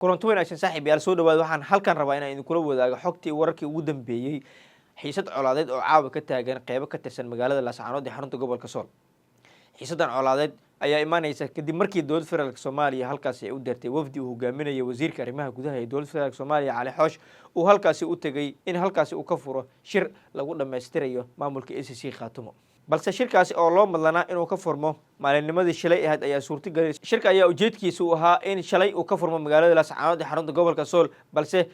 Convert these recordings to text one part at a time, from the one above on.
Kulanti wanaagsan, saaxiib yaal, soo dhawaad. Waxaan halkan rabaa inaan idinkula wadaago xogtii wararkii ugu dambeeyey xiisad colaadeed oo caawa ka taagan qeybo ka tirsan magaalada Laascaanood ee xarunta gobolka Sool. Xiisadan colaadeed ayaa imaaneysa kadib markii Dowladda Federaalka Soomaaliya halkaasi ay u dirtay wafdi uu hogaaminayo wasiirka arrimaha gudaha ee Dowladda Federaalka Soomaaliya, Cali Xoosh, uu halkaasi u tegey in halkaasi uu ka furo shir lagu dhammaystirayo maamulka SSC Khaatumo. Balse shirkaasi oo loo madlanaa inuu ka furmo maalinnimadii shalay ahayd ayaa suurtagelay. Shirka ayaa ujeedkiisa uu ahaa in shalay uu ka furmo magaalada Laascaanood ee xarunta gobolka Sool, balse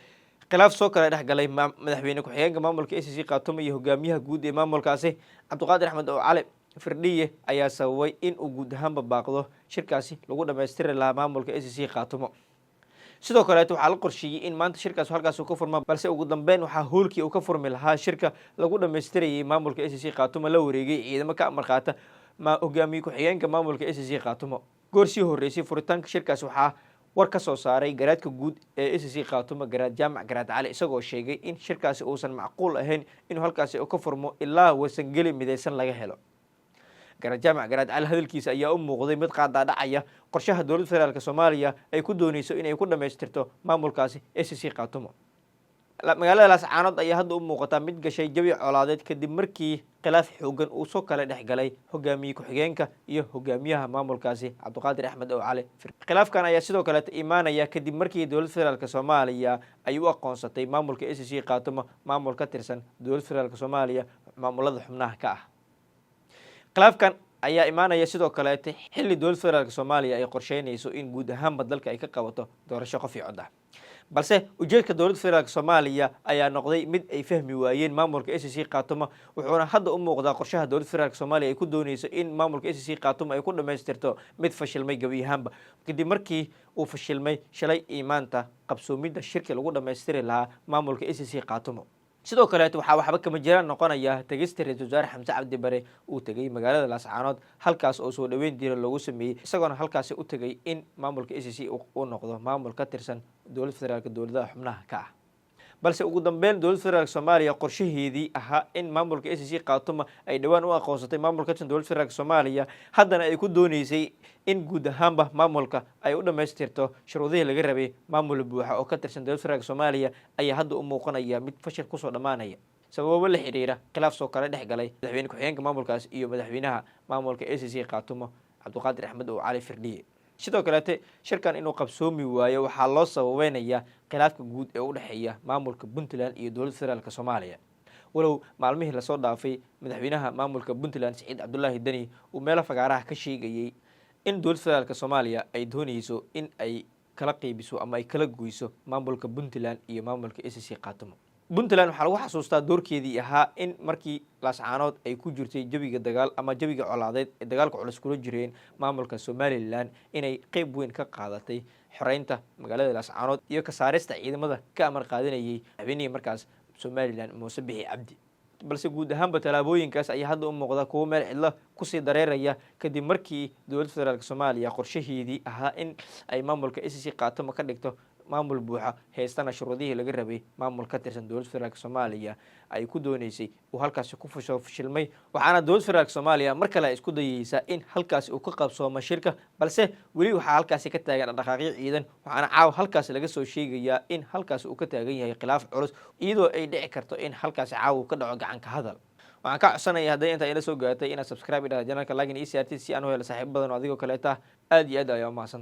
khilaaf soo kala dhex galay madaxweyne ku-xigeenka maamulka SSC Khaatumo iyo hogaamiyaha guud ee maamulkaasi, Cabdiqaadir Axmed oo Cali Firdhiye, ayaa sababay in uu guud ahaanba baaqdo shirkaasi lagu dhammaystiri lahaa maamulka SSC Khaatumo. Sidoo kaleeto, waxaa la qorsheeyey in maanta shirkaas halkaas uu ka furma, balse ugu dambeyn waxaa hoolkii uu ka furmi lahaa shirka lagu dhammaystirayay maamulka SSC Khaatumo la wareegay ciidamo ka amar qaata hogaamiye ku-xigeenka maamulka SSC Khaatumo. Goor sii horreysay furitaanka shirkaas waxaa war ka soo saaray garaadka guud ee SSC Khaatumo, Garaad Jaamac Garaad Cali, isagoo sheegay in shirkaasi uusan macquul ahayn inuu halkaasi ka furmo ilaa wasangeli midaysan laga helo. Garaad Jaamac Garaad Cali hadalkiisa ayaa u muuqday mid qaadaadhacaya qorshaha Dowladda Federaalka Soomaaliya ay ku dooneyso inay ku dhammaystirto maamulkaasi SSC Khaatumo. Magaalada Laascaanood ayaa hadda u muuqataa mid gashay jawi colaadeed kadib markii khilaaf xoogan uu soo kala dhex galay hogaamiye ku-xigeenka iyo hogaamiyaha maamulkaasi, Cabdiqaadir Axmed oo Cali. Khilaafkan ayaa sidoo kaleeta imaanaya kadib markii Dowladda Federaalka Soomaaliya ay u aqoonsatay maamulka SSC Khaatumo maamul ka tirsan Dowladda Federaalka Soomaaliya maamulada xubnaha ka ah. Khilaafkan ayaa imaanaya sidoo kaleete xilli Dowladda Federaalka Soomaaliya ay qorsheynayso in guud ahaanba dalka ay ka qabato doorasho qof iyo cod ah, balse ujeedka Dowladda Federaalka Soomaaliya ayaa noqday mid ay fahmi waayeen maamulka SSC Khaatumo. Wuxuuna hadda u muuqdaa qorshaha Dowladda Federaalka Soomaaliya ay ku dooneyso in maamulka SSC Khaatumo ay ku dhammaystirto mid fashilmay gebi ahaanba, kadib markii uu fashilmay shalay iyo maanta qabsoomidda shirki lagu dhammaystiri lahaa maamulka SSC Khaatumo. Sidoo kaleeto, waxaa waxba kama jiraan noqonaya tegista Ra-isul Wasaare Xamse Cabdi Bare uu tegey magaalada Laascaanood, halkaas oo soo dhoweyn diira loogu sameeyey, isagoona halkaasi u tegay in maamulka SSC uu noqdo maamul ka tirsan Dowladda Federaalka dowladaha xubnaha ka ah. Balse ugu dambeyn, Dowladda Federaalka Soomaaliya qorshaheedii ahaa in maamulka SSC Khaatuma ay dhowaan u aqoonsatay maamul ka tirsan Dowladda Federaalka Soomaaliya, haddana ay ku dooneysay in guud ahaanba maamulka ay u dhammaystirto shuruudihii laga rabay maamul buuxa oo ka tirsan Dowladda Federaalka Soomaaliya, ayaa hadda u muuqanaya mid fashil kusoo dhammaanaya, sababo la xiriira khilaaf soo kala dhex galay madaxweyne ku-xigeenka maamulkaas iyo madaxweynaha maamulka SSC Khaatumo, Cabdiqaadir Axmed oo Cali Firdhiye. Sidoo kaleete, shirkan inuu qabsoomi waayo waxaa loo sababeynaya khilaafka guud ee u dhexeeya maamulka Puntland iyo Dowladda Federaalka Soomaaliya, walow maalmihii lasoo dhaafay madaxweynaha maamulka Puntland, Siciid Cabdulaahi Deni, uu meelo fagaaraha ka sheegayey in Dowladda Federaalka Soomaaliya ay dooneyso in ay kala qeybiso ama ay kala goyso maamulka Puntland iyo maamulka SSC Khaatumo. Puntland waxaa lagu xasuustaa doorkeedii ahaa in markii Laascaanood ay ku jirtay jawiga dagaal ama jawiga colaadeed ee dagaalka culus kula jireen maamulka Somaliland, inay qeyb weyn ka qaadatay xoreynta magaalada Laascaanood iyo ka saarista ciidamada ka amar qaadanayay madaxweynihii markaas Somaliland, Muuse Bixi Cabdi. Balse guud ahaanba tallaabooyinkaas ayaa hadda u muuqda kuwo meel cidlo kusii dareeraya, kadib markii Dowladda Federaalka Soomaaliya qorshaheedii ahaa in ay maamulka SSC Khaatumo ka dhigto maamul buuxa, haystana shuruudihii laga rabay maamul ka tirsan Dowladda Federaalka Soomaaliya, ay ku dooneysay uu halkaasi ku fusho fashilmay. Waxaana Dowladda Federaalka Soomaaliya mar kale isku dayeysaa in halkaasi uu ka qabsoomo shirka, balse weli waxaa halkaasi ka taagan dhaqdhaqaaqyo ciidan. Waxaana caawa halkaasi laga soo sheegayaa in halkaasi uu ka taagan yahay khilaaf culus, iyadoo ay dhici karto in halkaasi caawa uu ka dhaco gacanka hadal. Waxaan ka codsanaya hadday intaa ila soo gaartay inaad subscribe idhahda channelka, like ii saartid, si aan u helo saaxiibo badan oo adigoo kaleeta. Aad iyo aad ayaa umahadsan.